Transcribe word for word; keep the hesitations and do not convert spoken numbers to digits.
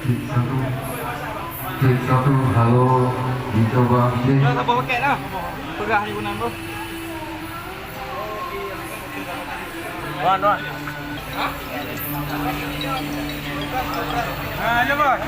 Satu, cek satu, halo, dicoba cek. Dah, sabar pakai lah. Peugah di guna tu. Wan, wan. Ah, ya, bos.